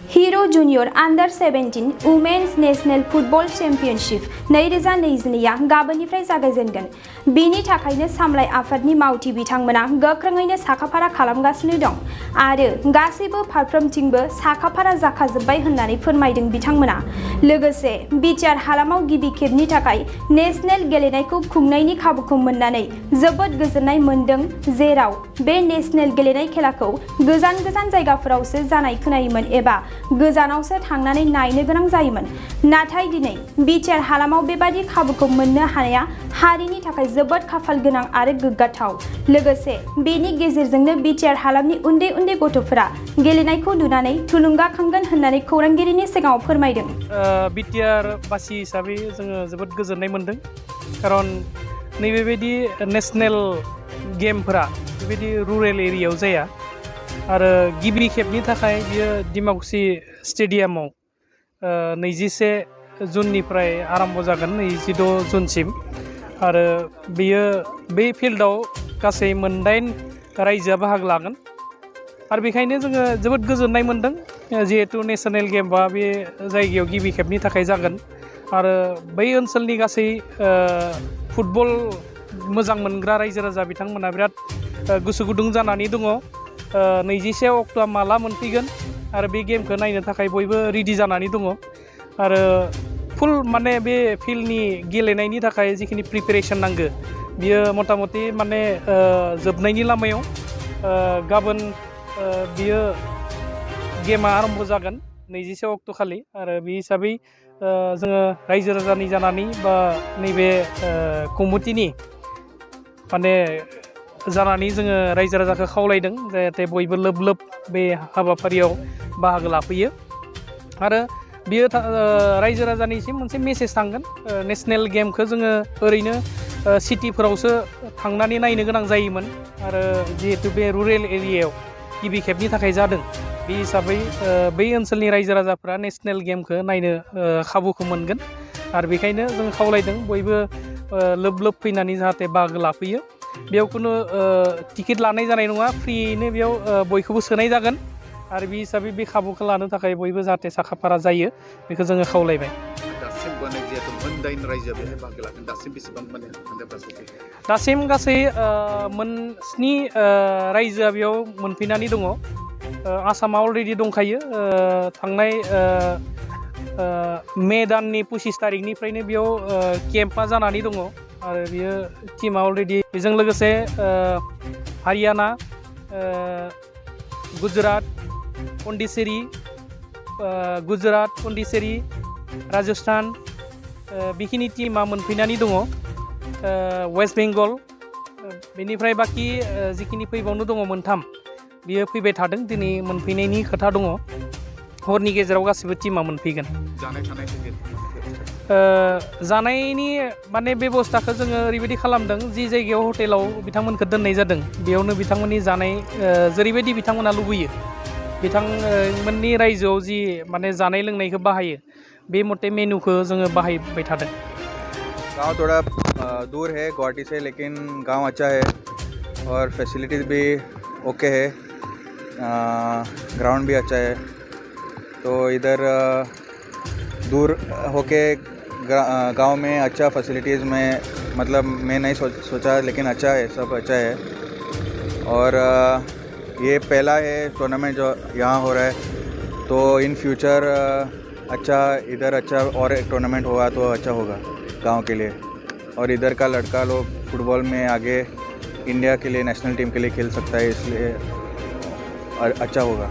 हिरो junior आन्डार 17 women's national football championship 2022आ गाबोननिफ्राय जागायजेनगोन। बेनि थाखायनो सामलाय आफादनि मावथि बिथांमोना गोख्रोङैनो साखाफारा खालामगासिनो दं आरो गासैबो फारफ्रोमथिंबो साखाफारा जाखाजोब्बाय होननानै फोरमायदों बिथांमोना। लोगोसे बिटिआर हालामाव गिबि खेबनि थाखाय नेशनेल गेलेनायखौ खुंनायनि खाबुखौ मोननानै जोबोद गोजोननाय मोनदों, जेराव बे नेशनेल गेलेनाय खेलाखौ गोजान जायगाफोरावसो जानाय खोनायोमोन एबा गोजानावसो थांनानै नायनो गोनां जायोमोन। नाथाय दिनै बिटिआर हालामाव बेबादि खाबुखौ मोननो हानाया हारिनि थाखाय जोबोद खाफाल गोनां आरो गोग्गाथाव। लोगोसे बेनि गेजेरजोंनो बिटिआर हालामनि उन्दै गथ'फोरा गेलेनायखौ नुनानै थुलुंगाखांगोन होननानै खौरांगिरिनि सिगाङाव फोरमायदों। बिटिआर बासि हिसाबै जोङो जोबोद गोजोननाय मोनदों, खारन नैबेबायदि नेशनेल गेमफोरा बेबायदि रुरेल एरियायाव जाया आरो गिबि खेबनि थाखाय बियो डिमाकुसि स्टेडियामाव 21 जुननिफ्राय आरम्भ जागोन 26 जुनसिम आरो बियो बे फिल्डआव गासै 8 रायजोआ बाहागो लागोन आरो बेखायनो जोङो जोबोद गोजोननाय मोनदों, जिहेतु नेशनेल गेमआ बे जायगायाव गिबि खेबनि थाखाय जागोन आरो बै ओनसोलनि गासै फुटबल मोजां मोनग्रा रायजो राजा बिथांमोना बिराद गोसो गुदुं जानानै दङ। 21 अक्ट'आ माला मोनफैगोन आरो बे गेमखौ नायनो थाखाय बयबो रेडि जानानै दङ आरो फुल माने बे फिल्डनि गेलेनायनि थाखाय जिखिनि प्रिपेरेसन नांगौ बियो मथा मथि माने जोबनायनि लामायाव। गाबोन बियो गेमा आरम्भ जागोन 21 अक्ट' खालि आरो बे हिसाबै जोङो रायजो राजानि जानानै बा नैबे कमिटिनि माने जानानै जोङो रायजो राजाखौ खावलायदों जाहाथे बयबो लोब बे हाबाफारियाव बाहागो लाफैयो आरो बियो रायजो राजानिसिम मोनसे मेसेज थांगोन। नेशनेल गेमखौ जोङो ओरैनो सिटिफोरावसो थांनानै नायनो गोनां जायोमोन आरो जिहेतु बे रुरेल एरियायाव गिबि खेबनि थाखाय जादों, बे हिसाबै बै ओनसोलनि रायजो राजाफ्रा नेशनेल गेमखौ नायनो खाबुखौ मोनगोन आरो बेखायनो जों खावलायदों बयबो लोब फैनानै जाहाथे बाहागो लाफैयो। बेयाव खुनु टिकेट लानाय जानाय नङा, फ्रियैनो बेयाव बयखौबो सोनाय जागोन आरो बे हिसाबै बे खाबुखौ लानो थाखाय बयबो जाहाथे साखाफारा जायो बेखौ जोङो खावलायबाय। दासिम गासै 7 रायजोआ बेयाव मोनफैनानै दङ। आसामा अलरेडि दंखायो, थांनाय मे दाननि 25 तारिखनिफ्रायनो बेयाव केम्पआ जानानै दङ आरो बियो टिमा अलरेडि। बेजों लोगोसे हारियाना, गुजरात, पन्डिचेरी, राजस्थान बेखिनि टिमा मोनफैनानै दङ। वेस्ट बेंगल, बेनिफ्राय बाखि जिखिनि फैबावनो दङ 3 बियो फैबाय थादों, दिनै मोनफैनायनि खोथा दङ। हरनि गेजेराव गासिबो टिमा मोनफैगोन। जानायनि माने बेबस्थाखौ जोङो ओरैबायदि खालामदों, जि जायगायाव हटेलाव बिथांमोनखौ दोननाय जादों बेयावनो बिथांमोननि जानाय जेरैबायदि बिथांमोना लुबैयो, बिथांमोननि रायजोआव जि माने जानाय लोंनायखौ बाहायो बे मथे मेनुखौ जोङो बाहायबाय थादों। गांव थोड़ा दूर है गुवाहाटी से, लेकिन गांव अच्छा है और फैसिलिटीज़ भी ओके है, ग्राउंड भी अच्छा है। तो इधर दूर होके गांव में अच्छा फैसिलिटीज़ में मतलब मैं नहीं सोचा, लेकिन अच्छा है, सब अच्छा है। और ये पहला है टूर्नामेंट जो यहाँ हो रहा है, तो इन फ्यूचर इधर अच्छा और एक टूर्नामेंट होगा तो अच्छा होगा गांव के लिए, और इधर का लड़का लोग फुटबॉल में आगे इंडिया के लिए नेशनल टीम के लिए खेल सकता है, इसलिए अच्छा होगा।